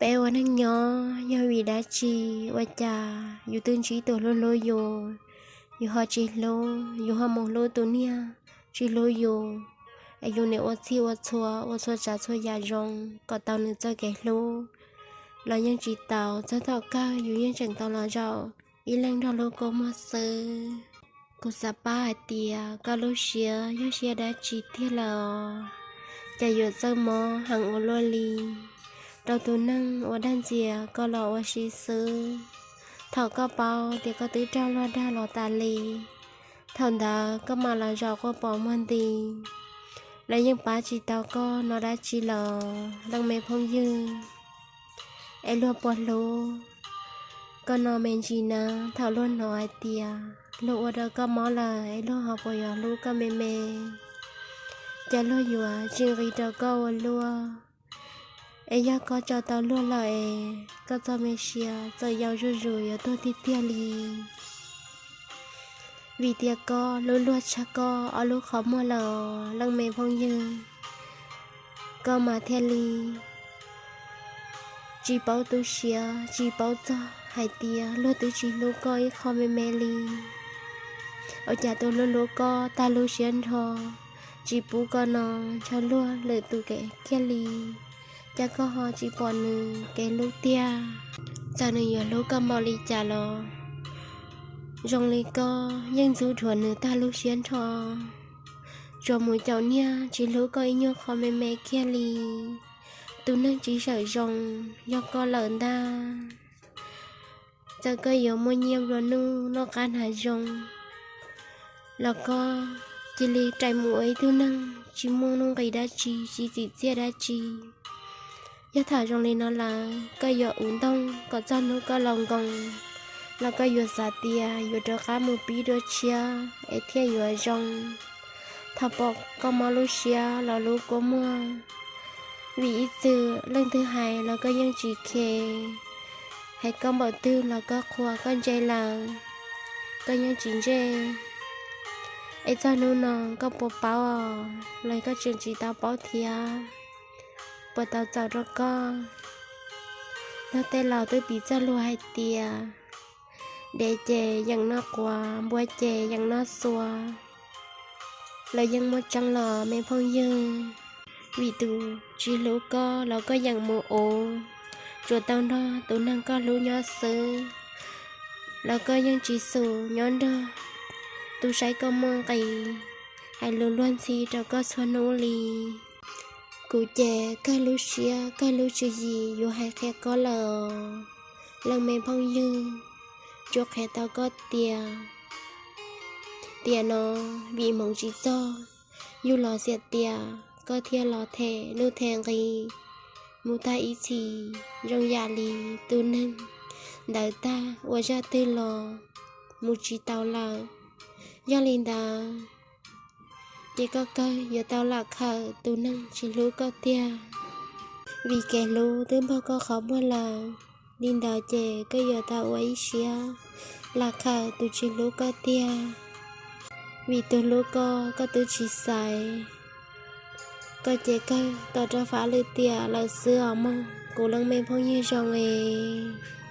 Peb ua neej nyob yog vim dab tsi ua cas yus twb ntsib tus hlub hlub yus, yus ho tsis hlub, yus ho mus hlub tus niag tsis hlub yus, es yus niaj ua txhij ua txhua, ua txhua tsav txhua yam zoo kom tau nws txoj kev hlub los yeej tsis tau. Txog thaum kawg yus yeej tseem tau los zaum ib leeg nrog lub kua muag xwb. Kuv xav paub hais tias koj lub siab yog siab dab tsi tiag lawm os, cas yuav txawj mob heev ua luaj li. Rau tus neeg ua dag ntxias koj los ua si xwb, thaum koj paub tias koj twb raug luag dag los tas li, thaum ntawd koj mam los zaum quaj pos muag nti, lawv yeej pab tsis tau koj no dab tsi lawm leej me phooj ywg. Es luag puas hlub koj no me ntsis na? Thaum luag hnov hais tias luag ua rau koj mob lawm es luag ho puas yuav hlub koj me me? Cas luag yuav tsis nqis rau koj ua luaj? Es yog koj tso tau luag lawm es koj txoj me sia txawm yau zuj zus yuav tuag tiag tiag li. Vim tias koj hlub luag tshaj koj ob lub qhov muag lawm os leej me phooj ywg. Koj mas thiaj li tsis paub tu siab, tsis paub txog hais tias luag twb tsis hlub koj ib qho me me li. Ua cas tus hlub hlub koj tag lub siab nrho, tsis pub koj no ntshaw luag lwm tus kev kiag li, cas koj ho tsis pom nws kev hlub tiag? Txawm nws yuav hlub koj npaum li cas los zoo li koj yeej ntxub dhuav nws tag lub siab nrho. Tsuas mus caum niag tsis hlub koj ib nyuag qho me me kiag li. Tus neeg tsis sawm zoo yog koj lawm ntag. Txawm koj yuav muaj nyiaj nplua nuj noj qab hnav zoo los koj cia li rais mus ua ib tug neeg tsis muaj nuj nqis dab tsi, tsis txim txiaj dab tsi. Yog tham zoo li no lawm koj yuav uv ntoog kom txog hnub koj laus nkoos los koj yuav xav tias yuav rov qab mus pib dua tshiab es thiaj yuav zoo. Thaum pom koj mob lub siab los lub kua muag, vim ib txwm leej twg hais los koj yeej tsis khe, hais koj npaum twg los koj qhuas koj ntse lawm, koj yeej tsis ntse. Es txog hnub no koj puas paub os los koj tseem tsis tau paub thiab? Puas tau txaus rau koj? Luag tej laus twb piv txoj lus hais tias dev ces yeem noj quav, npua ces yeem noj xua. Lawv yeej muaj tseeb los me phooj ywg. Vim tus tsis hlub koj los koj yeem mus uv, tsuas tau nrog tus neeg koj hlub nyob xwb los koj yeej tsis xum nyob nrog tus saib koj muaj nqis, hais lus luag ntxhi rau koj txhua hnub li. Kuv ces kawg lub siab kawg lub tswv yim yuav hais qhia koj lawm, leej me phooj ywg. Tsuas qhia tau koj tias tiam no vim hmoov tsis txog, yug los xiam tias koj thiaj los them nuj them nqi mus tag ib txhis zoo yam li tus neeg ntawd tag ua zaj twg los mus tsis tau lawm. Yog li ntawd ces koj kawg yuav tau lam khawm tus neeg tsis hlub koj tiag, vim kev hlub twb npog koj qhov muag lawm. Li ntawd ces koj yuav tau ua ib siab lam khawm tus tsis hlub koj tiag, vim tus hlub koj koj twb tsis xaiv. Koj ces kawg tau rau fav lwm tiam lawm xwb os mog kuv leej me phooj ywg zoo es.